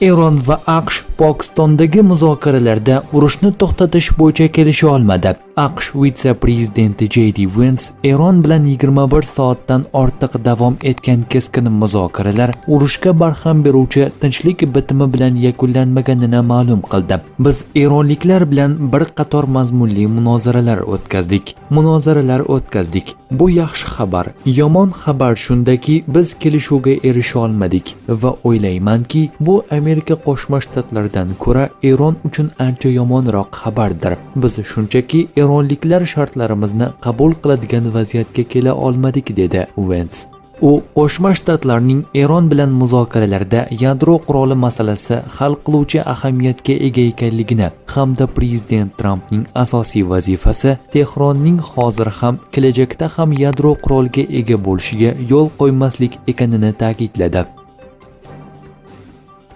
Eron va AQSh Pokistondagi muzokaralarda urushni to'xtatish bo'yicha kelisha olmadi. AQSh vitse-prezidenti J.D. Vance Eron bilan 21 soatdan ortiq davom etgan keskin muzokaralar urushga barham beruvchi tinchlik bitimi bilan yakunlanmaganini ma'lum qildi. Biz eronliklar bilan bir qator mazmunli munozaralar o'tkazdik. Munozaralar o'tkazdik. Bu yaxshi xabar. Yomon xabar shundaki, biz kelishuvga erisha olmadik va o'ylaymanki, bu Amerika Qo'shma Shtatlaridan ko'ra Eron uchun ancha yomonroq xabardir. Biz shunchaki eronliklar shartlarimizni qabul qiladigan vaziyatga kela olmadik, dedi Vance. U Qo'shma Shtatlarning Eron bilan muzokaralarda yadro quroli masalasi hal qiluvchi ahamiyatga ega ekanligini hamda prezident Trampning asosiy vazifasi Tehronning hozir ham, kelajakda ham yadro quroliga ega bo'lishiga yo'l qo'ymaslik ekanini ta'kidladi.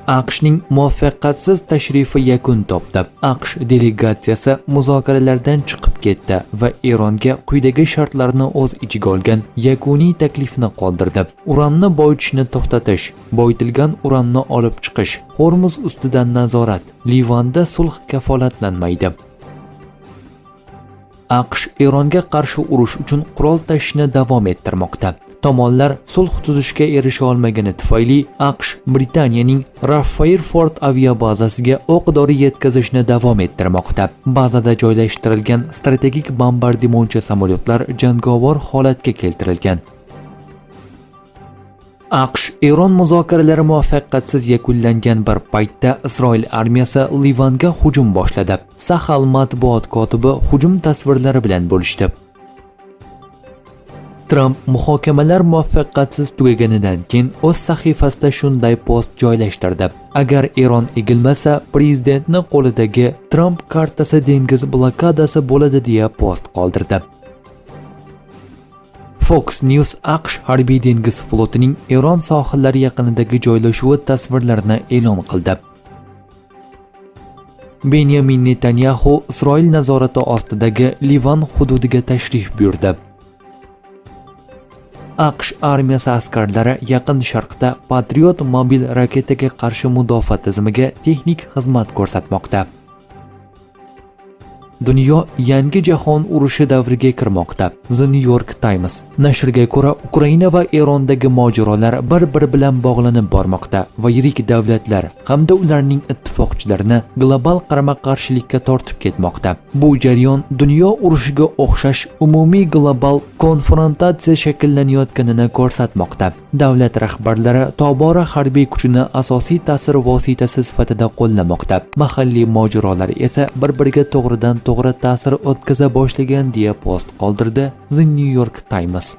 AQShning muvaffaqiyatsiz tashrifi yakun topdi. AQSh delegatsiyasi muzokaralardan chiqib ketdi va Eronga quyidagi shartlarni o'z ichiga olgan yakuniy taklifni qoldirdi: uranni boyitishni to'xtatish, boyitilgan uranni olib chiqish, Hormuz ustidan nazorat, Livanda sulh kafolatlanmaydi. AQSh Eronga qarshi urush uchun qurol tashishni davom ettirmoqda. Tomonlar sulh tuzishga erisha olmagani tufayli AQSh Britaniyaning RAF Fairford aviabazasiga o'q-dori yetkazishni davom ettirmoqda. Bazada joylashtirilgan strategik bombardimonchi samolyotlar jangovar holatga keltirilgan. AQSh Eron muzokaralari muvaffaqiyatsiz yakunlangan bir paytda Isroil armiyasi Livanga hujum boshladi. Sahal matbuot kotibi hujum tasvirlari bilan bo'lishdi. Tramp muhokamalar muvaffaqiyatsiz tugaganidan keyin o'z sahifasida shunday post joylashtirdi: "Agar Eron egilmasa, prezidentni qo'lidagi Tramp kartasi dengiz blokadasi bo'ladi", deya post qoldirdi. Fox News AQSh harbiy dengiz flotining Eron sohillari yaqinidagi joylashuvi tasvirlarini e'lon qildi. Benyamin Netanyaxu Isroil nazorati ostidagi Livan hududiga tashrif buyurdi. AQSh armiyasi askarlari Yaqin Sharqda Patriot mobil raketaga qarshi mudofaa tizimiga texnik xizmat ko'rsatmoqda. Dunyo yangi jahon urushi davriga kirmoqda. The New York Times nashriga ko'ra, Ukraina va Erondagi mojarolar bir-biri bilan bog'lanib bormoqda va yirik davlatlar hamda ularning ittifoqchilarini global qarama-qarshilikka tortib ketmoqda. Bu jarayon dunyo urushiga o'xshash umumiy global konfrontatsiya shakllanayotganini ko'rsatmoqda. Davlat rahbarlari tobora harbiy kuchini asosiy ta'sir vositasi sifatida qo'llamoqda. Mahalliy mojarolar esa bir-biriga to'g'ridan to'g'ri ta'sir o'tkaza boshlagan, deya post qoldirdi The New York Times.